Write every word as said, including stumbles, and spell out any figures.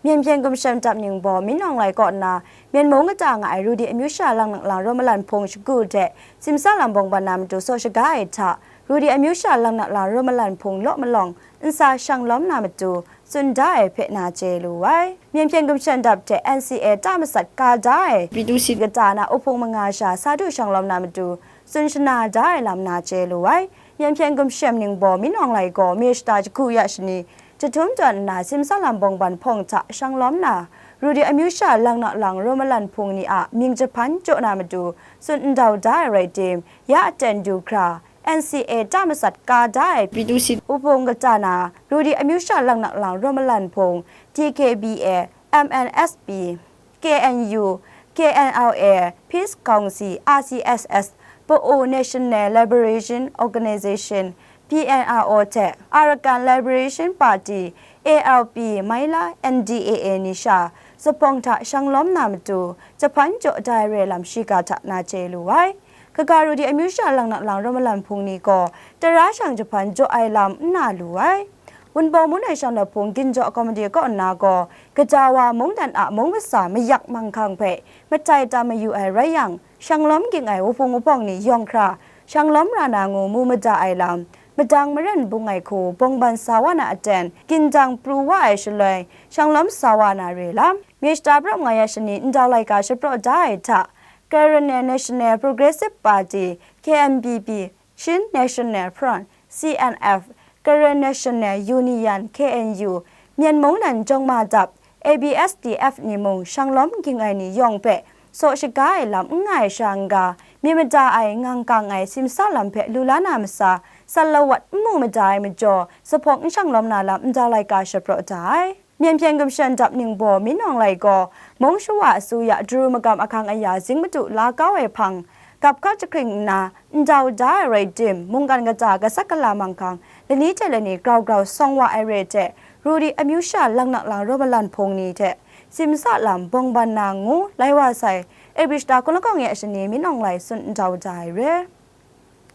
Myen hpyen gumshem dap ningbaw Min Aung Hlaing kaw nna, Myen mung kata nga ai Rudi amyu sha Langnak Lang Rawmalan Hpung shagu hte simsa lam bawng ban na matu saw shaga ai hta, Rudi amyu sha Langnak Lang Rawmalan Hpung law malawng nsa shang lawm na matu tsun da ai hpe na chye lu ai. Myen hpyen gumshem dap hte N C A ta masat ka da ai P two C kata na uhpung manga sha sa du shang lawm na matu tsun shana da ai lam na chye lu ai. Myen hpyen gumshem ningbaw Min Aung Hlaing gaw May shata jahku ya shani jahtum tawn nna simsa lam bawng ban hpawng hta shang lawm na, Rudi amyu sha Langnak Lang Rawmalan Hpung ni a mying jahpan jaw na matu tsun ndau da ai rai tim, ya aten du hkra, N C A ta masat ka da ai P two C uhpung kata na, Rudi amyu sha Langnak Lang Rawmalan Hpung, T K B A, M N S P, K N U, K N L A, Peace Council, R C S S, Pa'u National Liberation Organization, P N L O hte Arakan Liberation Party, A L P, Maila, N D A A ni sha zuphpawng hta shang lawm na matu, jahpan jaw da ai re lam shiga hta na chye lu ai. Kaga Rudi amyu sha Langnak Lang Rawmalan Hpung ni gaw tara shang jahpan jaw ai lam n na lu ai. Wunpawng Munai Shanglawt Hpung Ginjaw Komiti kaw nna gaw, gaja wa mungdan a mung masa mayak manghkang hpe matai tam mayu ai rai yang, shanglawm ging ai wuhpung wuhpawng ni yawng hkra shanglawm ra na ngu mu mada ai lam, madang maren bung ai hku bawng ban sa wa na aten, gindang pru wa ai shaloi, shanglawm sa wa na re lam, May shata pra manga ya shani ndau laika shapraw da ai hta, Karen National Progressive Party, K N P P, Chin National Front, C N F, Karen National Union, K N U, Myen mungdan jawng ma dap, A B S D F ni mung shanglawm ging ai ni yawng hpe saw shaga ai lam n nga ai sha n ga, myit mada ai, ngang kang ai simsa lam hpe lu la na masa, sat lawat n mu mada ai majaw, zuphpawng n shanglawm na lam ndau laika shapraw da ai. Myen hpyen gumshem dap ningbaw Min Aung Hlaing gaw, mung shawa asuya daru magam ahkang aya zing madu la kau ai hpang, gap hkat jahkring nna ndau da ai rai tim, mungkan kata gasat gala manghkang lani hte lani grau grau sawng wa ai re hte, Rudi amyu sha Langnak Lang Rawmalan Hpung ni hte simsa lam bawng ban na ngu lai wa sai, April shata hkun lakawng ya shani Min Aung Hlaing tsun ndau da ai re.